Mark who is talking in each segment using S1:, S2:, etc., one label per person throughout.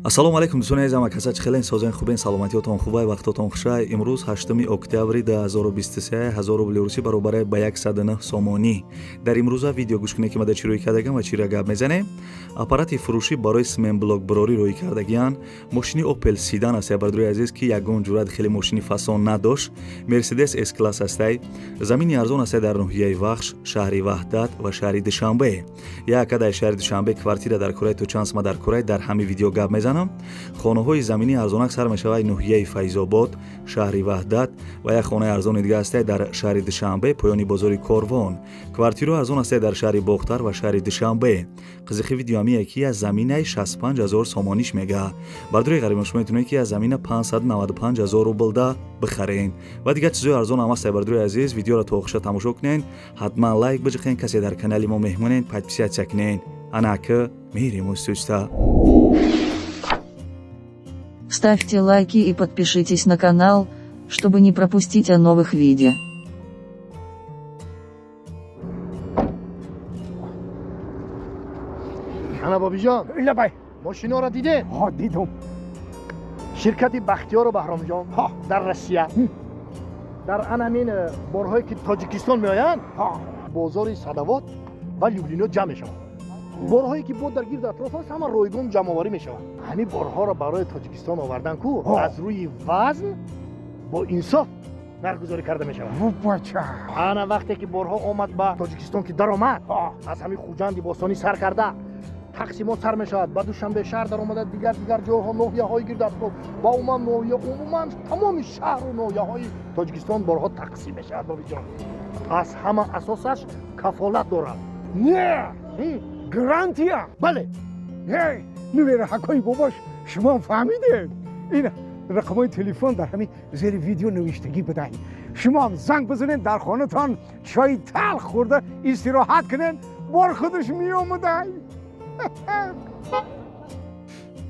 S1: Ассалому алайкум, дӯстони азизам, акаса чӣ хелен, созен, хубен, саломатиётон хубай, вақтотон хушай. Имрӯз 8 октябри 2023, 1000 рубли русӣ баробаре ба 109 сомонӣ. Дар имрӯза видео гӯш кунед, ки ма дар чӣ рӯй кардагам ва чиро гап мезанем. Аппарати фурӯшӣ барои сменблок бирорӣ рӯй кардагиянд. Мошини Opel седан аст, бардорои азиз, ки ягон ҷуръат хеле мошини фасон надошт. Мерседес С класс астай. Замини арзон астай дар ноҳияи Вахш, шаҳри Ваҳдат ва шаҳри Душанбе. Яка дар шаҳри Душанбе квартира дар кураи то чанд сма дар кураи дар ҳамин видео гап мезанам. Хонаҳои заминӣ арзонак сар мешавад ноҳияи Файзобод, шаҳри Ваҳдат ва як хонаи арзони дига ҳастай дар шаҳри Душанбе, поёни бозори Корвон. Квартираҳо арзон ҳастай дар шаҳри Бохтар ва шаҳри Душанбе. Қизиқи видеоамие ки аз заминаи 65 ҳазор сомониш мега. Бардори ғарибон, шумо метавонед, ки аз замина 595 ҳазор рублда бихарен ва дигар чизҳои арзон ҳам ҳастай. Бардори азиз, видеоро то охиша тамошо кунен, ҳатман лайк биҷиқен. Касе дар канали мо меҳмонен, подписаться кунен. Анака мерем устуста.
S2: Ставьте лайки и подпишитесь на канал, чтобы не пропустить о новых видео.
S3: Ана, Бобиҷон.
S4: Лабай.
S3: Мошиноро дидем.
S4: Ҳо, дидум.
S3: Ширкати Бахтиёру Баҳромҷон
S4: Ҳо.
S3: дар Россия дар анамин борҳое, ки Тоҷикистон меоянд,
S4: Ҳо.
S3: бозори Садовод ва Люблино ҷамъ мешаванд. Борҳое, ки бо дар гирду атроф аст, ҳама ройгон ҷамъоварӣ мешаванд. Ҳамин борҳоро барои Тоҷикистон овардан ку
S4: Ҳо.
S3: аз рӯи вазн бо инсоф нархгузорӣ карда мешавад.
S4: Бача.
S3: Ана, вақте ки борҳо омад ба Тоҷикистон, ки даромад,
S4: Ҳо.
S3: аз ҳамин Хуҷанди бостонӣ сар карда, тақсимот сар мешавад, ба Душанбе шаҳр даромада, дигар дигар ҷойҳо, ноҳияҳои гирду атроф ва умуман ноҳия, умуман тамоми шаҳру ноҳияҳои Тоҷикистон борҳо тақсим мешавад. Бобиҷон, аз ҳама асосаш кафолат дорад.
S4: Не.
S3: М,
S4: Гарантия.
S3: Бале.
S4: Эй, нувераҳакои бобош, шумо фаҳмидед, ин рақамҳои телефон дар ҳамин зери видео навиштагӣ будай. Шумоам занг бизанед, дар хонатон чои талх хӯрда истироҳат кунед, бор худаш меомадай.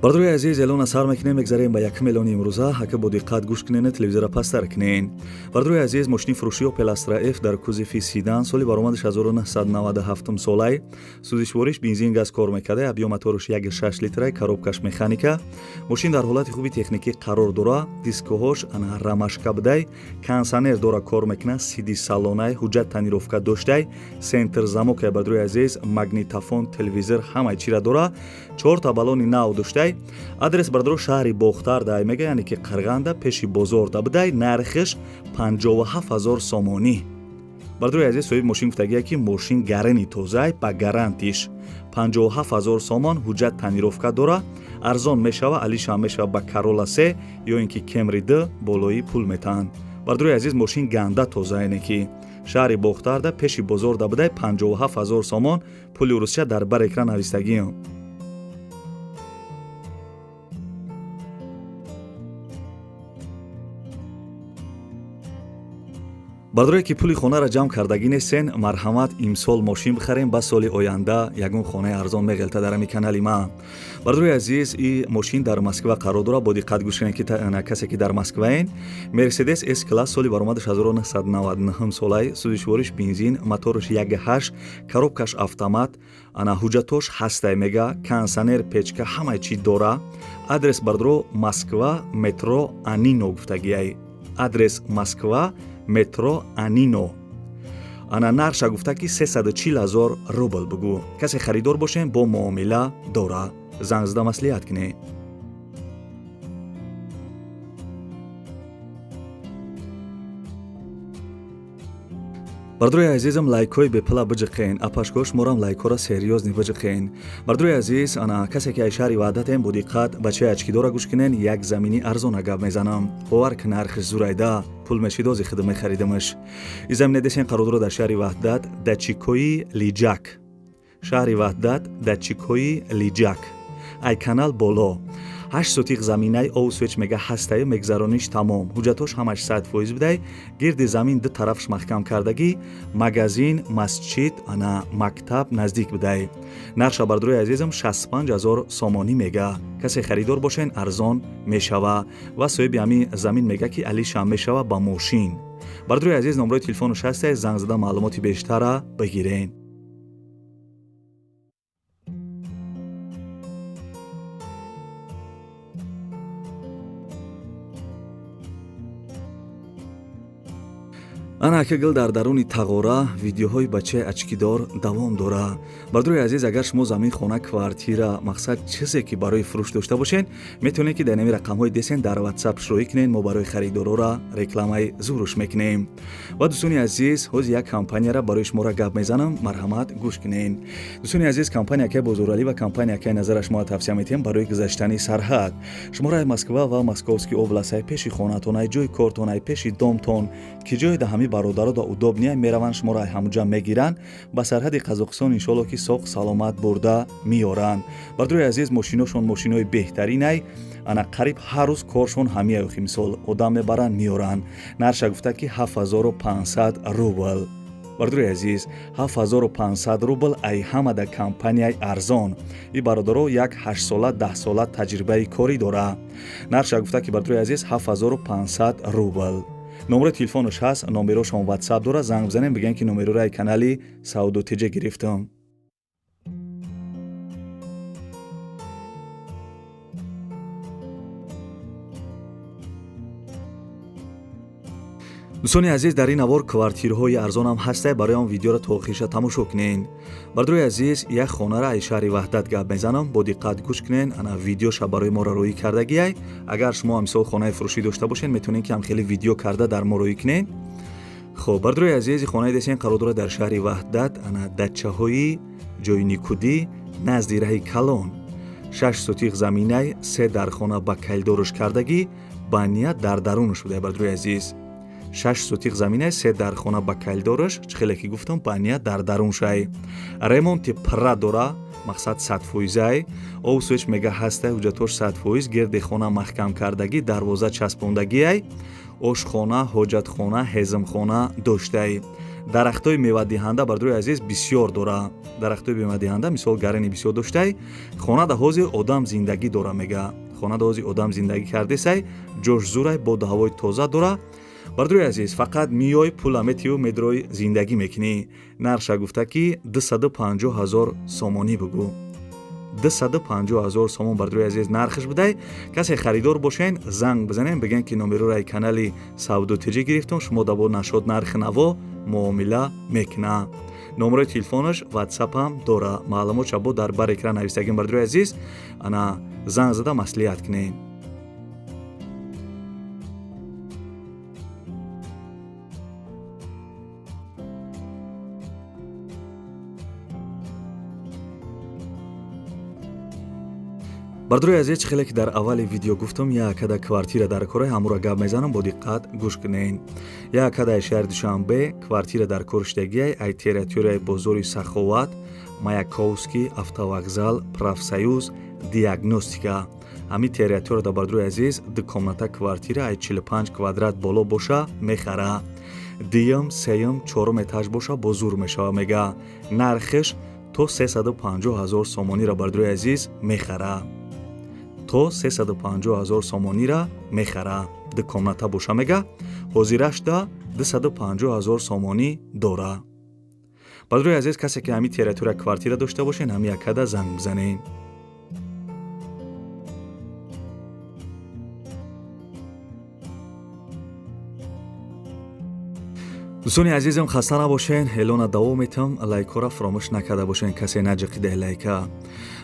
S1: Бардорои азиз, эълона сар мекунем, мегзарем ба якум эълони имрӯза. Ҳака бо диққат гӯш кунен, телевизора пасттар кунен. Бардорои азиз, мошини фурӯшӣ Opel Astra F дар кузови седан, соли баромадаш 1997 солай, сӯзишвориш бензин, газ кор мекарда, объём мотораш 1,6 литрай, коробкаш механика. Мошин дар ҳолати хуби техникӣ қарор дора, дискоҳош ана рамашка будай, кондитсионер дора, кор мекунад, сиди салонай, ҳуҷҷат тонировка доштай, центр замокай. Бардорои азиз, магнитофон, телевизор, ҳамаи чира дора, чорта баллони нав доштай. Адрес, бардоро, шаҳри Бохтар дай мега, яъне ки Қарғанда, пеши бозор да будай. Нархиш 57 ҳазор сомонӣ. Бардорои азиз, соҳиби мошин гуфтагия, ки мошин гарани тозай, ба гарантиш 57 ҳазор сомон, ҳуҷҷат тонировка дора, арзон мешава, алишам мешава ба Карола се ё ин ки Кемри д болои пул метаҳанд. Бардорои азиз, мошин ганда тоза, яъне ки шаҳри Бохтарда, пеши бозор да будай, 57 ҳазор сомон. Пули русия дар бар экран навистагиам. Бардорое ки пули хонаро ҷамъ кардагӣ нестен, марҳамат, имсол мошин бихарем, ба соли оянда ягон хонаи арзон меғелта дар ҳамин канали ман. Бардорои азиз, и мошин дар Москва қарор дорад. Бо диққат гӯш кунед, ки касе ки дар Москваен. Мерседес С класс, соли баромадаш 1999 солай, сӯзишвориш бензин, мотораш 1,8, коробкаш автомат. Ана, ҳуҷҷатош ҳастай мега, кондитсионер, печка, ҳамаи чӣ дора. Адрес, бардоро, Москва, метро Анино гуфтагиай. Адрес Москва, метро Анино. Ана, нарша гуфта, ки 340 ҳазор рубл бугӯ. Касе харидор бошем, бо муомила дора, занг зада маслиҳат кунед. Бардорои азизам, лайкҳои бепала биҷиқен, апашкош морам лайкҳоро серьёзный биҷиқен. Бардорои азиз, ана, касе ки ай шаҳри Ваҳдатем, бо диққат бачаи очкидора гӯш кунен. Як замини арзона гап мезанам, бовар ки нархиш зурайда, пул мешидози худам мехаридамаш. И замина десен, қарор дора дар шаҳри Ваҳдат, датчикҳои Лиҷак, шаҳри Ваҳдат, датчикҳои Лиҷак, ай канал боло, 8 сотих заминаи овсвеч мега ҳастаю, мегзарониш тамом, ҳуҷҷатош ҳамаш 100% будай. Гирди замин ду тарафш маҳкам кардагӣ, магазин, масҷид, ана, мактаб наздик будай. Нарша, бардорои азизам, 65 ҳазор сомонӣ мега. Касе харидор бошен, арзон мешава. Ва соҳиби ҳамин замин мега, ки алишам мешава ба мошин. Бардорои азиз, номрои телефону шастае, занг зада маълумоти бештара бигирен. Ана ака гил дар даруни тағора видеоҳои бачаи очкидор давом дора. Бардорои азиз, агар шумо замин, хона, квартира, мақсад чизе ки барои фурӯш дошта бошед, метавонед ки дар нами рақамҳои десен дар WhatsApp шурӯӣ кунед, мо барои харидорора рекламаи зуруш мекунем. Ва дӯстони азиз, ҳозир як компанияра барои шуморо гап мезанам, марҳамат гӯш кунед. Дӯстони азиз, компания акай Бозоралӣ ва компания акай Назара шумо тавсия метиҳем барои гузаштани сарҳад. Шуморо ай Москва ва Московский область, ай пеши хонатон, ай ҷои кортон, ай пеши домтон, ки ҷое да ҳами бародаро да удобния мераванд, шуморо ай ҳамуҷа мегиранд, ба сарҳади Қазоқистон иншоалло ки соқ саломат бурда меоранд. Бардорои азиз, мошиношон мошинои беҳтаринай, ана қариб ҳар рӯз коршон ҳамияй, охи мисол одам мебаранд меоранд. Нарша гуфта ки 7500 рубл. Бардорои азиз, 7500 рубл ай ҳамада компанияи арзон. И бародаро як 8сола, 10сола таҷрибаи корӣ дора. Нарша гуфта ки, бардорои азиз, 7500 рубл. Номерои телефонаш ҳаст, номерошон WhatsApp дора, занг бизанем, бигӯем ки номерора ай канали Савдо ТЖ гирифтам. Дӯстони азиз, дар ин навор квартираҳои арзонам ҳастай, барои он видеоро то охириша тамошо кунен. Бардорои азиз, як хонара ай шаҳри Ваҳдат гап мезанам, бо диққат гӯш кунен. Ана видеоша барои моро рӯӣ кардагиай. Агар шумо мисол хонаи фурӯшӣ дошта бошед, метавонед ки ҳам хеле видео карда дар мо рӯӣ кунен. Хоб, бардорои азиз, хонаи десен қарор дорад дар шаҳри Ваҳдат, ана дачаҳои ҷои никудӣ, назди раҳи калон. 6 сотиқ заминай, 3 дархона ба кайлдорш кардагӣ, ба ният дар дарунаш буда. Бардорои азиз, 6 сотиқ заминай, 3 дархона ба кайлдораш, чӣ хеле ки гуфтам, ба ният дар даруншай. Ремонти пурра дора, мақсад 100%-ай, обсӯш мега ҳастай, ҳуҷҷатош 100%, гирди хона маҳкам кардагӣ, дарвоза часпондагиай, ошхона, ҳоҷатхона, ҳезмхона доштай. Дарахтҳои мевадиҳанда, бардорои азиз, бисёр дора. Дарахтҳои мевадиҳанда, мисол гарени бисёр доштай. Хона да ҳозир одам зиндагӣ дора, мега. Хона да ҳозир одам зиндагӣ кардесай, ҷош зурай, боду ҳавои тоза дора. Бардорои азиз, фақат миёй, пула метиҳу медрои зиндагӣ мекунӣ. Нарша гуфта ки 250 ҳазор сомонӣ бугӯ. 250 ҳазор сомон, бардорои азиз, нархш будай. Касе харидор бошен, занг бизанем, бигӯен ки номерораи канали Савдо ТЖ гирифтум, шумо дабо нашод нархи наво муомила мекуна. Номерои телефонаш WhatsApp-ам дора. Маълумот шабо дар бар экран навистагим, бардорои азиз, ана занг зада маслиҳат кунед. Бардорои азиз, чӣ хеле ки дар аввали видео гуфтам, як када квартира дар кораи, ҳамура гап мезанам, бо диққат гӯш кунед. Як кадаи шаҳри Душанбе квартира дар кор шудагиай, ай территорияи бозори Саховат, Маяковский, автовокзал, профсоюз, диагностика. Ҳамин территория да, бардорои азиз, ду комната квартира ай 45 квадрат боло боша мехара. Дуюм, сеюм, чорум этаж боша бо зур мешава, мега. Нархш то 350 ҳазор сомонира, бардорои азиз, мехара. То 350 ҳазор сомонира мехара. Ду комната боша, мега, ҳозирашда 250 ҳазор сомонӣ дора. Бардорои азиз, касе ки ҳамин территория квартира дошта бошен, ҳамин якада занг бизанед. Дӯстони азизам, хаста набошен, эълона давом метам, лайкҳоро фаромӯш накарда бошен, касе наҷиқида лайка.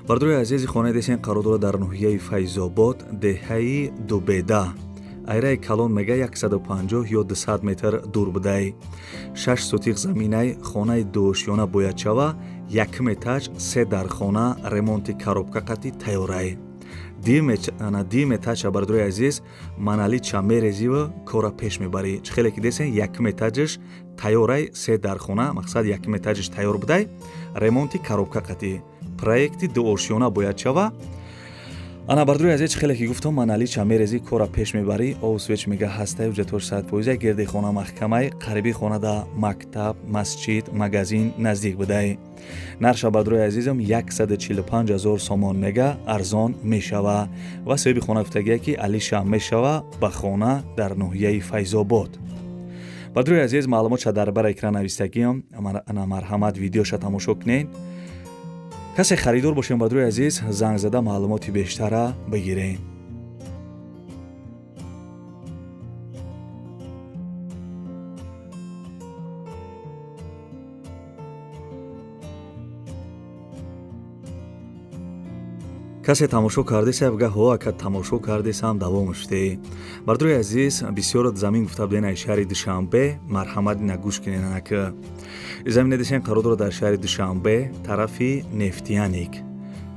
S1: Бардорои азизи, хонаи десен қарор дорад дар ноҳияи Файзобод, деҳаи Дубеда. Айраи калон мега 150 ё 200 метр дур будай. 6 сотиқ заминай, хонаи дуошёна бояд шава, якм этаж, 3 дархона, ремонти коробка қати тайёрай. Дим этажа, бардорои азиз, маналича мерезива, кора пеш мебарӣ. Чӣ хеле ки десен, якм этажаш тайёрай, 3 дархона, мақсад якм этажаш тайёр будай, ремонти коробка қати. Проекти дуошёна бояд шава. Ана, бардорои азиз, чӣ хеле ки гуфтам, маналича мерези, кора пеш мебарӣ, овсвеч мега ҳастай, ҳуҷҷатош 100%, гирди хона маҳкамай, қариби хонада мактаб, масҷид, магазин наздик будай. Нарша, бардорои азизам, 145 ҳазор сомон мега, арзон мешава. Ва соҳиби хона гуфтагия ки алиша мешава ба хона дар ноҳияи Файзобод. Бардорои азиз, маълумотша дар бар экран навистагиам, ана марҳамат видеоша тамошо кунед. Касе харидор бошем, бардорои азиз, занг зада маълумоти бештара бигирем. Касе тамошо кардеса, бга ҳо, ака, тамошо кардесам, давом шудӣ. Бардори азиз, бисёр замин гуфта буден ай шаҳри Душанбе, марҳамат, ина гӯш кунен. Анака замине десен, қарор дорад дар шаҳри Душанбе, тарафи Нефтяник,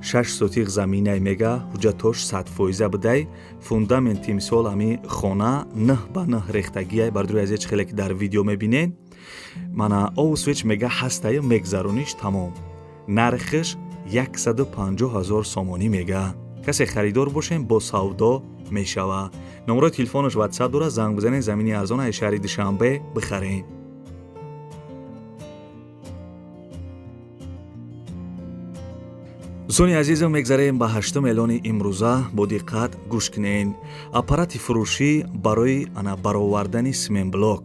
S1: 6 сотих заминай. Мега, ҳуҷҷатош 100% будай. Фундаменти, мисол, ҳами хона 9 ба 9 рехтагиай. Бардори азиз, чӣ хеле ки дар видео мебинен, мана обу свет мега ҳастаю, мегзарониш, тамом. Нархш 150 ҳазор сомонӣ. Мега, касе харидор бошем, бо савдо мешава. Номерои телефонаш Ватсап дорад, занг бизанед, замини арзон аз шаҳри Душанбе бихарем. Дӯстони азизам, мегзарем ба ҳаштум эълони имрӯза. Бо диққат гӯш кунед. Аппарати фурӯшӣ барои ана баровардани сементблок,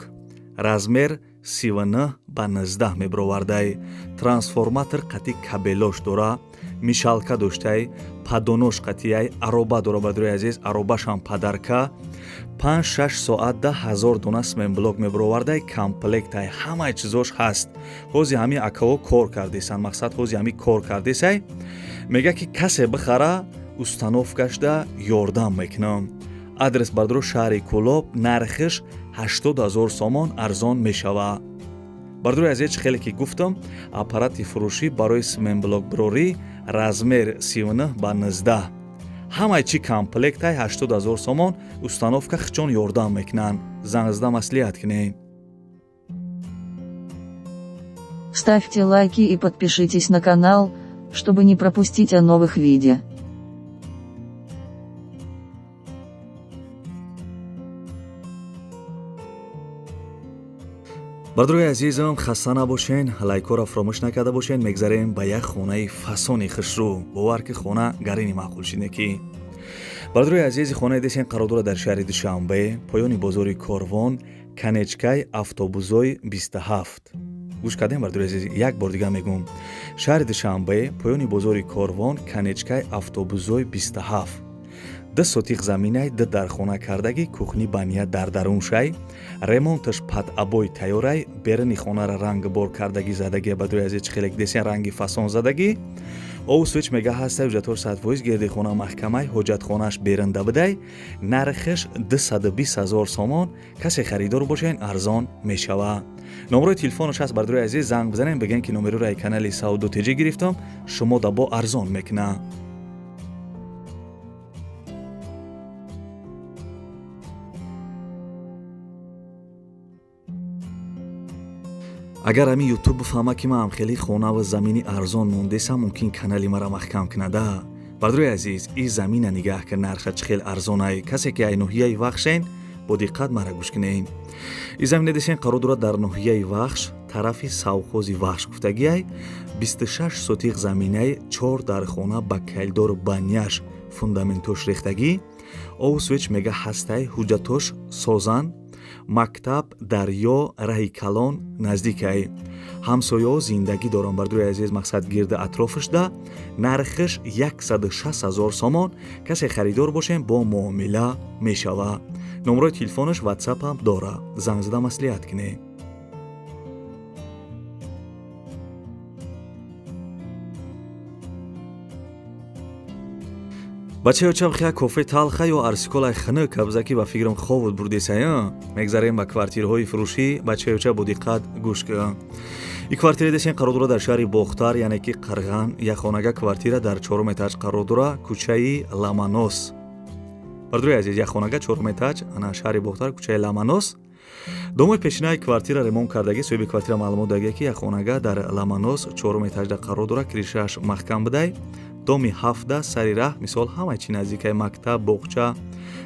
S1: размер 39 ба 19 мебаровардай, трансформатор қати кабелош дора, мешалка доштай, поддонош қатияй, ароба дора. Бардори азиз, аробашам подарка. 5-6 соат 10 000 дона сементблок мебаровардай. Комплектай, ҳамаи чизош ҳаст. Ҳози ҳами акао кор кардесан, мақсад, ҳози ҳами кор кардесай. Мега, ки касе бихара, установкашда ёрдам мекунам. Адрес, бардоро, шаҳри Кӯлоб. Нархиш 80 ҳазор сомон, арзон мешава. Бардори азиз, чӣ хеле ки гуфтам, аппарати фурӯшӣ барои сементблокбирорӣ, размер 39 ба 19, ҳамаи чӣ комплектай, 80 ҳазор сомон. Установка хичон ёрдам мекунанд, занг зада маслиҳат кунед.
S2: Ставьте лайки и подпишитесь на канал, чтобы не пропустить о новых видео.
S1: Бардорои азизам, хаста набошен, лайкҳоро фаромӯш накарда бошен. Мегзарем ба як хонаи фасони хушрӯ. Бовар ки, хона гарини маъқул шидне ки. Бардорои азизи, хонаи десен қарор дорад дар шаҳри Душанбе, поёни бозори Корвон, конечкаи автобузои 27. Гӯш кардем, бардори азиз? Як бор дига мегӯм: шаҳри Душанбе, поёни бозори Корвон, конечкаи автобузои 27, 2 сотих заминай, ду дархона кардагӣ, кухни баня дар даруншай, ремонташ под обои тайёрай, беруни хонара рангбор кардагӣ, задагӣ. Бардори азиз, чӣ хеле десен, ранги фасон задагӣ. Обу свет мега ҳастай, ҳуҷҷатҳош 100%, гирди хона маҳкамай, ҳоҷатхонааш берунда будай. Нархаш 220 000 сомон. Касе харидор бошен, арзон мешава. Номерои телефонаш ҳаст, бардори азиз, занг бизанем, бигӯем, ки номероро ай канали Савдо ТЖ гирифтам, шумо да бо арзон мекуна. Агар ҳамин Ютуб бифаҳма, ки ман хеле хонаву замини арзон мондесам, мумкин канали маро маҳкам кунада. Бардори азиз, и замина нигаҳ кун, нарха чӣ хел арзонай. Касе ки ай ноҳияи Вахшен, бо диққат мара гӯш кунед. И замина десен, қарор дорад дар ноҳияи Вахш, тарафи совхози Вахш гуфтагиай, 26 сотих заминаи, чор дархона ба коридору баняш, фундаментош рехтагӣ, обу свет мега ҳастай, ҳуҷҷатош созан, мактаб, дарё, раҳи калон наздикай, ҳамсояҳо зиндагӣ доранд. Бардори азиз, мақсад, гирди атрофашда. Нархиш 160 ҳазор сомон. Касе харидор бошем, бо муомила мешава. Номерои телефонаш Ватсапам дора, занг зада маслиҳат кунед. Бачаё, чабхия кофе талха ё арсиколай хунук кабзаки, ба фикрам, ховуд бурдесая. Мегзарем ба квартираҳои фурӯшӣ. Бачаёча, бо диққат гӯш кун. И квартира десен, қарор дорад дар шаҳри Бохтар, яъне ки Қарған, якхонага квартира дар чорум этаж қарор дора, кӯчаи Ламанос. Бардори азиз, якхонага, чорум этаж, ана, шаҳри Бохтар, кӯчаи Ламанос. Домои пешинаи квартира ремонт кардагӣ. Соҳиби квартира маълумот дагия, ки якхонага дар Ламанос чорум этажда қарор дорад, крышааш маҳкам будай, доми 7-да, сари раҳ, мисол, ҳамаи чи наздикаи мактаб, боғча.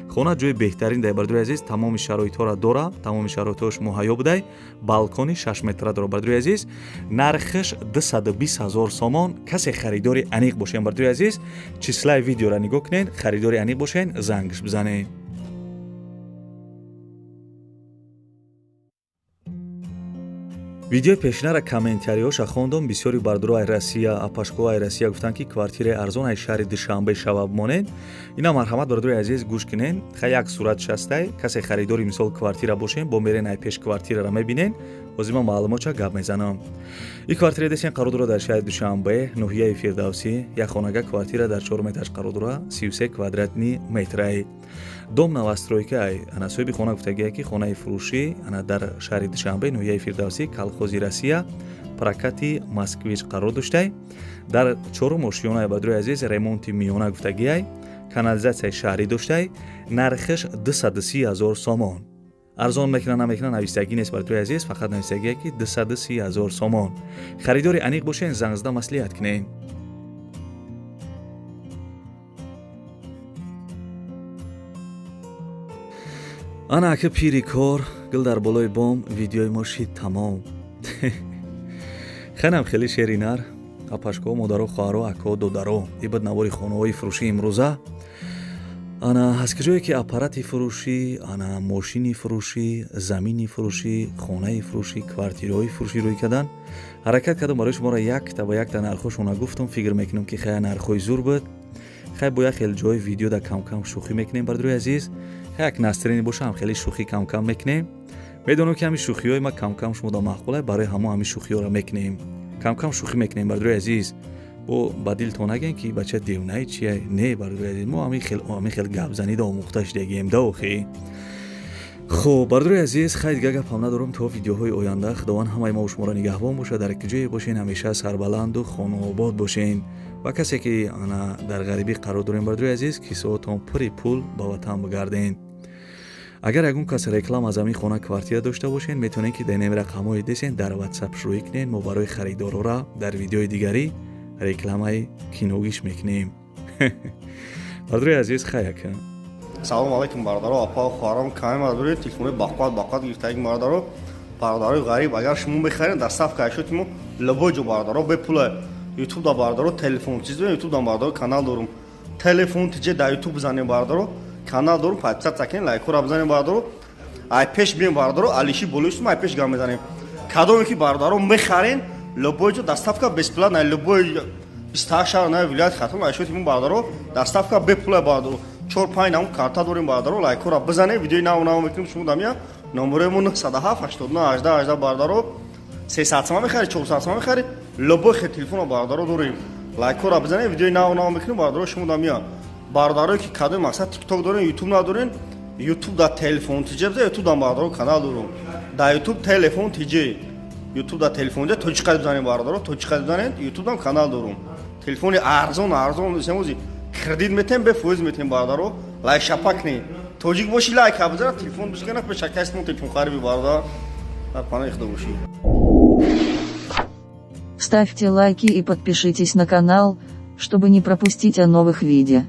S1: Хона ҷои беҳтарин дай, бардори азиз, тамоми шароитҳоро дора, тамоми шароитҳош муҳайё будай, балкони 6 метра дора. Бардори азиз, нархаш 220 ҳазор сомон. Касе харидори аниқ бошен, бардори азиз, числаи видеоро нигоҳ кунед, харидори аниқ бошен, зангш бизанед. Видеои пешинара комментариёша хондум, бисёри бардуро ай Россия, апашко ай Россия гуфтанд, ки квартираи арзон ай шаҳри Душанбе шава бимонед. Ина марҳамат, бародарои азиз, гӯш кунен. Ха, як сурат шастай, касе харидори мисол квартира бошен, бо мерен ай пеш квартирара мебинен. Ҳозир ман маълумотча гап мезанам. Ин квартира десен қарор дорад дар шаҳри Душанбе, ноҳияи Фирдавсӣ. Як хонага квартира дар чорум этаж қарор дорад, 33 квадратный метрай. Дом новостройка ай. Ана соҳиби хона гуфтагия, ки хонаи фурӯшӣ ана дар шаҳри Душанбе, ноҳияи Фирдавсӣ, колхози Россия, прокати Москвич қарор доштай. Дар чорум ошёнай, бародарои азиз, ремонти миёна гуфтагиай, канализатсияи шаҳрӣ доштай. Нархиш 230 ҳазор сомон. Арзон мекуна, намекуна, навистагӣ нест, бародарои азиз, фақат навистагие, ки 230 ҳазор сомон. Харидори аниқ бошен, занг зада маслиҳат кунед. Ана ака, пири кор гул дар болои бом, видеои мо шид тамом. Ханам хеле шери нар. Апашко, модаро, хоҳаро, ако, додаро, ибад навори хонаҳои фурӯшӣ имрӯза. Ана аз куҷое ки аппарати фурӯшӣ, ана мошини фурӯшӣ, замини фурӯшӣ, хонаи фурӯшӣ, квартираҳои фурӯшӣ рӯй кардан, ҳаракат кардам, барои шуморо якта ба якта нархҳошона гуфтам. Фикр мекунам, ки хая нархҳои зур буд. Хай, бо як хел ҷои видео да камкам шӯхӣ мекунем, бародарои азиз. Хай, як настроение боша ҳам хеле шӯхӣ камкам мекунем. Медонам, ки ҳамин шӯхиҳои ма камкам шумо да маъқулай, барои ҳамо ҳамин шӯхиҳоро мекунем, камкам шӯхӣ мекунем, бародарои азиз. Бо ба дилтон нагӯем, ки бача девнаи чия. Не, бародарои азиз, мо ҳамин хел гапзанида омӯхта шудагием да охи. Хуб, бародарои азиз, хай, дига гапам надорам. То видеоҳои оянда Худованд ҳамаи мо шуморо нигаҳбон бошад. Дар ҷое бошен, ҳамеша сарбаланду хонаобод бошен. Ва касе ки ана дар ғарибӣ қарор дорем, бародарои азиз, кисоотон пури пул ба ватан бигарден. Агар ягон кас реклама аз ҳамин хона, квартира дошта бошен, метавонед, ки дар ин рақамҳои десен дар Ватсап шурӯъ кунед. Мо барои харидорора дар видеои дигарӣ рекламаи киногиш мекунем. Бародарои азиз, хай ака.
S5: Салому алайкум, бародаро, апа, хоҳарон. Каме мардори телефони бақват бақват гирифтаги, бародаро, бародарои ғариб, агар шумо мехаред, доставка ашоти мо любой ҷо, бародаро, бепула. Ютуб да, бародаро, телефон чиз, ютуб да, бародаро, канал дорум, телефон тиҷе да ютуб бизанем, бародаро, канал дорум, подписаться кунед, лайкҳоро бизанем, бародаро. Ай пеш бием, бародаро, алиши болои ай пеш гам мезанем. Кадоме ки, бародаро, мехарен, любой ҷо доставка бесплатно, любой 28 шаҳр на вилояти Хатлон ашоти мо, бародаро, доставка бепула, бародаро. Чор панҷ нам карта дорем, бародаро, лайкҳоро бизанем, видеои нав нав мекунем. Шумо дамия номерои мо 907 89 18 18, бародаро. 300 сама мехари, 400 сама мехари, любой хел телефона, бародаро, дорем. Лайкҳоро бизанем, видеои нав нав мекунем, бародаро. Шумо дамия бародарое ки кадоми мақсад тикток дорем, ютуб надорем, ютуб да телефон тиҷе биза, ютуб да, бародаро, канал дорум, да ютуб телефон тиҷе, ютуб да телефон тиҷе тоҷиқад бизанем, бародаро, тоҷиқад бизанем, ютуб дам канал дорум. Телефони арзон арзон семози кредит метем, бефоиз метем, бародаро. Лайк шапак не тоҷик боши, лайк бизана, телефон бишкана, пешакастмон телефон хариби, бародар, дар паноҳи Худо бошӣ.
S2: Ставьте лайки и подпишитесь на канал, чтобы не пропустить о новых видео.